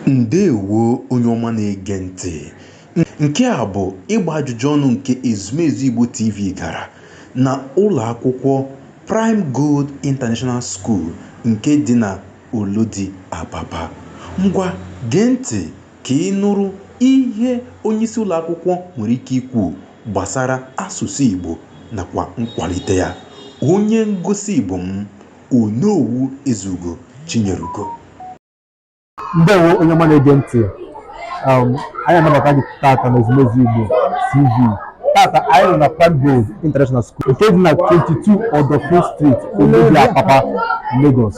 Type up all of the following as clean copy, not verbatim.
Ndewo onye ọma na-ege ntị. Nke a bụ ịgba ajụjụ ọnụ nke Ezumezu Igbo TV gara na ụlọ akwụkwọ Prime Gold International School nke dị na Olodi Apapa. Ngwa gee ntị ka ị nụrụ ihe onyeisi ụlọ akwụkwọ nwere ike ikwu gbasara asụsụ Igbo nakwa nkwalite ya. Onye ngosi Igbo m, Onowu Ezeugo Chinyelugo. Ndewo onye ọma na-ege ntị. Anyị anabata gị tata na Ezumezu Igbo TV. Tata anyị nọ na Prime Gold International School nke dị na 22 Odofin Street, Olodi Apapa, Lagos.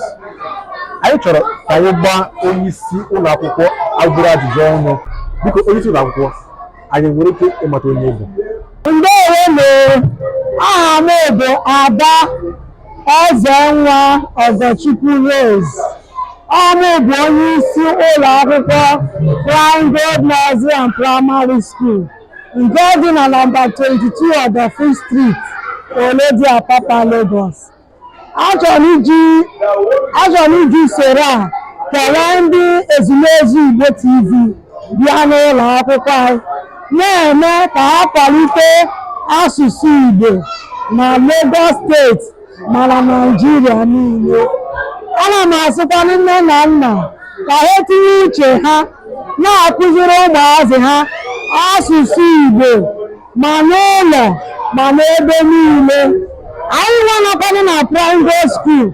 Anyị chọrọ ka anyị gbaa onye isi ụlọ akwụkwọ agbụrụ ajụjụ ọnụ. Biko, onye isi ụlọ akwụkwọ, anyị nwere ike ịmata onye bụ? Ndewonu. Aha m bụ Ada Ezenwa Ọgọchukwu Rose. Ọ mụ bụ onye isi ụlọ akwụkwọ Prime Gold Nursery and Primary School nke dị na nọmba 22 Odofin Street, Olodi Apapa, Lagos. Achọrọ m iji usoro a kelee ndị Ezumezu Igbo TV bịa n'ụlọ akwụkwọ anyị na-eme ka ha kwalite asụsụ Igbo na Lagos Steeti ma na Naịjirịa niile. Ana m asịkwa nne na nna ka ha tinye uche ha na-akụziri ụmụazị ha asụsụ Igbo ma n'ụlọ ma n'ebe niile. Anyị nwa nọkwanụ na Prime Gold School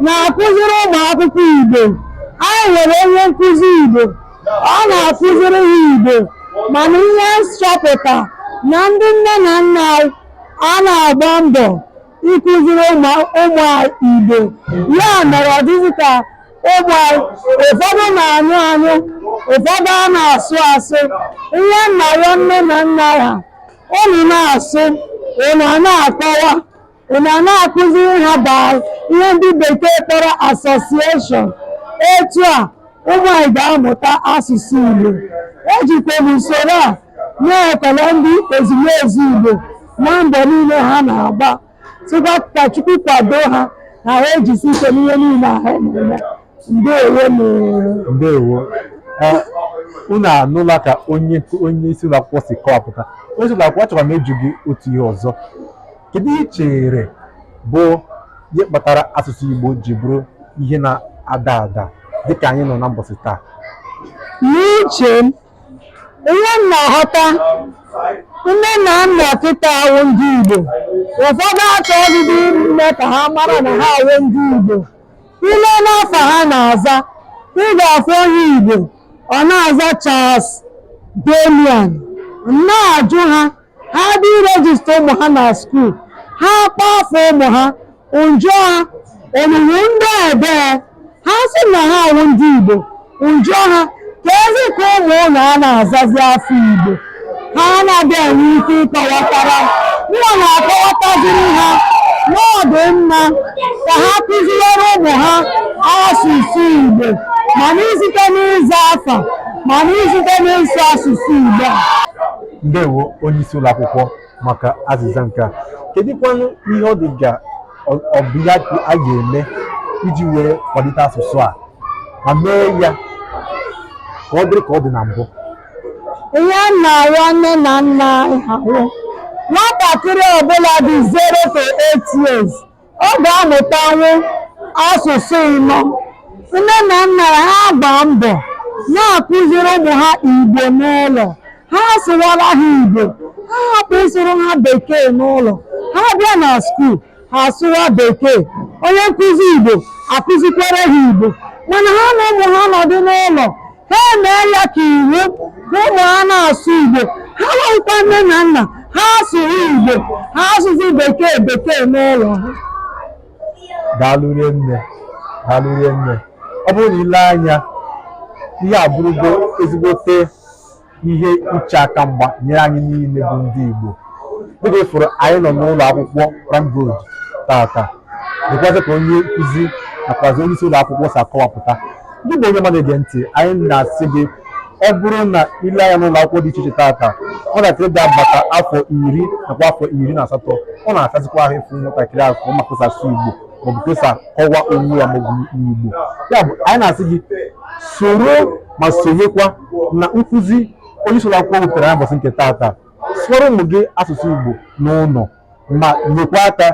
na-akụziri ụmụ akwụkwọ Igbo. Anyị nwere onye nkụzi Igbo, ọ na-akụziri ha Igbo, mana ihe nchọpụta na ndị nne na nna anyị a na-agba mbọ ịkụziri ụmụ ụmụ anyị Igbo. Ya mere ọ dịzị ka ụmụ anyị ụfọdụ na-anyụ anyụ, ụfọdụ a na-asụ asụ. Ihe nna ya, nne na nna ha, unu na-asụ, unu a na-akọwa, unu a na-akụziri ha baa ihe ndị bekee kpọrọ association. Etu a ụmụ anyị ga-amụta asụsụ Igbo. Ejikwa m usoro a na-ekele ndị Ezumezu Igbo na mbọ niile ha na-agba, sịkwa ka Chukwu kwado ha ka ha ejisi ike n'ihe niile a ha na-eme. Ndewo. Ndewo. Ee, unu anụla ka onye isi ụlọ akwụkwọ si kọwapụta. Onye isi ụlọ akwụkwọ, achọrọ m ịjụ gị otu ihe ọzọ. Kedu ihe ị chere bụ ihe kpatara asụsụ Igbo ji bụrụ ihe na-ada ada dịka anyị nọ na mbọsị taa? N'uche m, ihe m na-aghọta, nne na nna kịta awụ ndị Igbo ụfọdụ achọghịdị ime ka ha mara na ha awụ ndị Igbo. Ile n'afọ ha na-aza, ị ga-afụ onye Igbo ọ na-aza Charles Damian. M na-ajụ ha, ha dị register ụmụ ha na school, ha kpọọ afọ ụmụ ha, njụọ ha onyinyo ndị ebe ha sị na ha awụ ndị Igbo. Njụọ ha ka ezi ka ụmụ ụlọ a na-azazi afọ Igbo, ha anaghị enwe ike ịkọwatara nwa na-akọwataziri ha na ọ dị mma ka ha kụziere ụmụ ha asụsụ Igbo, mana isite n'ịza afa, mana isite n'ịsụ asụsụ Igbo a. Ndewo, onye isi ụlọ akwụkwọ, maka azịza nke a. Kedụkwanụ ihe ọ dị ka ọ bụ ihe a ga-eme iji wee kwalite asụsụ a ma mee ya ka ọ dịrị ka ọ dị na mbụ? Ihe m na-arịọ nne na nna anyị ha hụ, nwatakịrị ọbụla dị 0 to 8 years, ọ ga-amụtanwu asụsụ ịnọ. Nne na nna ya ha gbaa mbọ na-akụziri ụmụ ha Igbo n'ụlọ. Ha sụwara ha Igbo, ha hapụ ịsụrụ ha bekee n'ụlọ. Ha bịa na school, ha asụwa bekee, onye nkụzi Igbo akụzikwere ha Igbo. Mana ha na ụmụ ha nọdụ n'ụlọ, ha emee ya ka iwu ka ụmụ ha na-asụ Igbo. Ha nwekwa nne na nna ha asụrụ Igbo, ha asụzi bekee bekee n'ụlọ ha. Daalụ rinne, daalụ rinne. Ọ bụrụ na ile anya, ihe a bụrụgo ezigbote ihe iche aka mgba nyere anyị niile bụ ndị Igbo. Dịka ị fụrụ, anyị nọ n'ụlọ akwụkwọ Prime Gold tata, dịkwazị ka onye nkụzi nakwazi onye isi ụlọ akwụkwọ si akọwapụta. Ndị bụ onye ọma na-ege ntị, anyị na-asị gị, ọ bụrụ na ile anya n'ụlọ akwụkwọ dị iche iche tata, nwatakịrị ga-agbata afọ 10 nakwa afọ 18, ọ na-afịazikwa ahụ ịfụ nwatakịrị ahụ ka ọ ma ka asụ Igbo maọbụ ka esi akọwa onwe ya maọbụ n'Igbo. Ya bụ, anyị na-asị gị soro. Ma sonyekwa na nkụzi onye isi ụlọ akwụkwọ wepụtara ya mbọsị nke taata. Sụọrọ ụmụ gị asụsụ Igbo n'ụlọ, ma nyekwa aka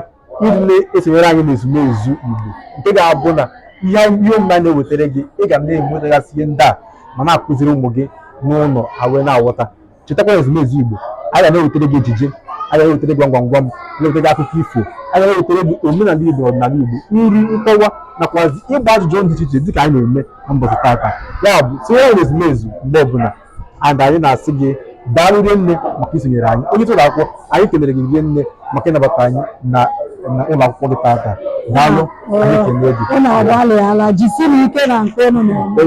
ịdị na-esonyere anyị n'ezumezu Igbo, nke ga-abụ na ihe ihe omume a na-ewetara gị, ị ga na-enwetagasị ihe ndị a ma na-akụziri ụmụ gị n'ụlọ, ha wee na-aghọta. Chetakwa na ezumezu Igbo, anyị ga na-ewetara gị ejije, anyị ga na-ewetara gị gwam gwam gwam, na-ewetara gị akụkọ ifo, anyị ga na-ewetara gị omenala Igbo na ọdịnala Igbo, nri nkọwa, nakwazi ịgba ajụjụ ọnụ dị iche iche dịka anyị na-eme na mbọchị tata. Ya bụ, sonyere anyị n'ezumezu mgbe ọbụla. And anyị na-asị gị daalụ rinne maka isonyere anyị. Onye isi ụlọ akwụkwọ, anyị kelere gị rinne maka ịnabata anyị na ụlọ akwụkwọ gị tata. Daalụ, anyị kelee gị. Unu agbalịala, jisiri ike na nke unu na-eme.